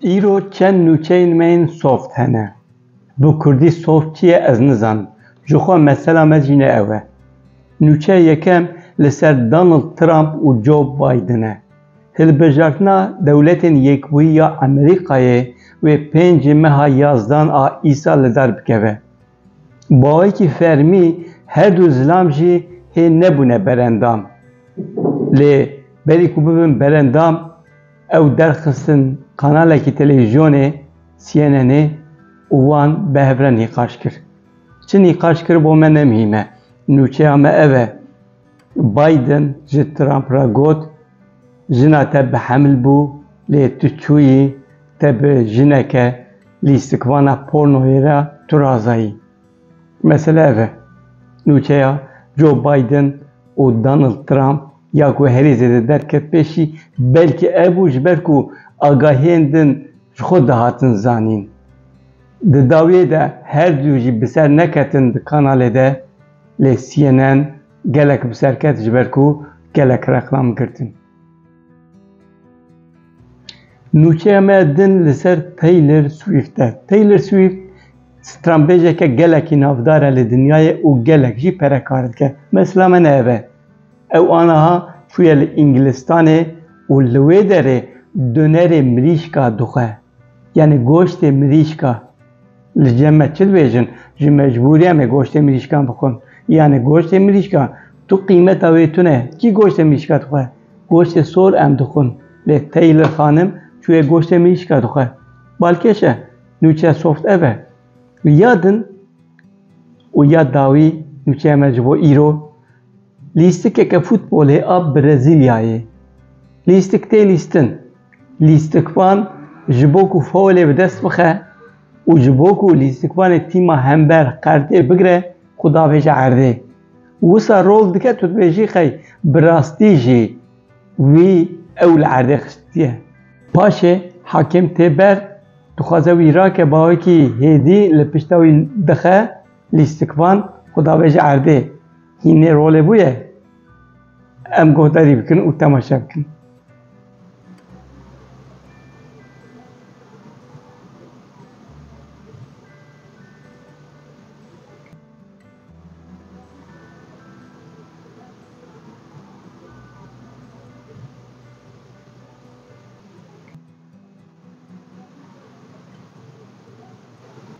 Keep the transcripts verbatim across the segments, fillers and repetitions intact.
Îro çend nûçeyên me yên soft hene. Bi kurdî soft çi ye ez nizanim. Ji xwe mesela me jî ne ew e. Nûçeya yekem li ser Donald Trump û Joe Biden e. Hilbijartina Dewletên Yekbûyî ya Amerîkayê wê pêncê meha yazdan a îsal li dar bikeve. Bi awayekî fermî her du zilam jî hê nebûne berendam. Lê berî ku bibin berendam, ew derxistin kanalekî televîzyonê, C N N ê, û wan bi hev re nîqaş kir. Çi nîqaş kir bo me ne muhîm e. Nûçeya me ev e. Biden ji Trump re got, "Jina te bi hemil bû, lê tu çûyî, te bi jineke lîstikvana pornoyê re tu razayî." Mesele ev e. Nûçeya Joe Biden û Donald Trump ya ku herî zêde derket pêşî, belkî ev bû, ji ber ku agahiyên din ji xwe dihatin zanîn. Di dawiyê de her du jî bi ser neketin di kanalê de, lê C N N gelek bi ser ket, ji ber ku gelek reqlam girtin. Nûçeya me din li ser Taylor Swift e. Taylor Swift stranbêjeke gelekî navdar e li dinyayê û gelek jî pere kar dike. Mesela me ne ev e. Ew aniha çûye li Îngilistanê û li wê derê donerê mirîşka dixwe. Yani goştê mirîşka. Li cem me çi dibêjin? Ji mecbûrî em ê goştê mirîşkan bixwin. Yani goştê mirîşka, tu qîmeta wê tune. Kî goştê mirîşka dixwe? Goştê sor em dixwin. Lê Taylor xanim çûye goştê mirîşka dixwe. Balkêş e. Nûçe soft ev e. Ya din û ya dawî nûçeya me ji bo îro. Lîstikeke futbolê a Brezîlyayê. Lîstik tê lîstin. Lîstikvan ji bo ku faulê bi dest bixe û ji bo ku lîstikvanê tîma hember qerdê bigire, xwe davêje erdê. Wisa rol dike tu dibêjî xey bi rastî jî wî ew li erdê xistîtiye. Paşê hakim tê ber, dixwaze wî rake, bawekî hêdî li pişta wî dixe, lîstikvan xwe davêje erdê. Hînê rolê bûye. Em guhdarî bikin û temaşe bikin.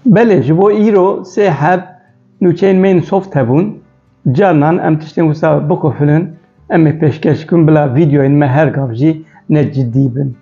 Belê, ji bo îro sê heb nûçeyên me yên soft hebûn. Carinan em tiştên wisa bixufilin, em ê pêşkeş bikin, bila vîdeoyên me her gav jî ne cidî bin.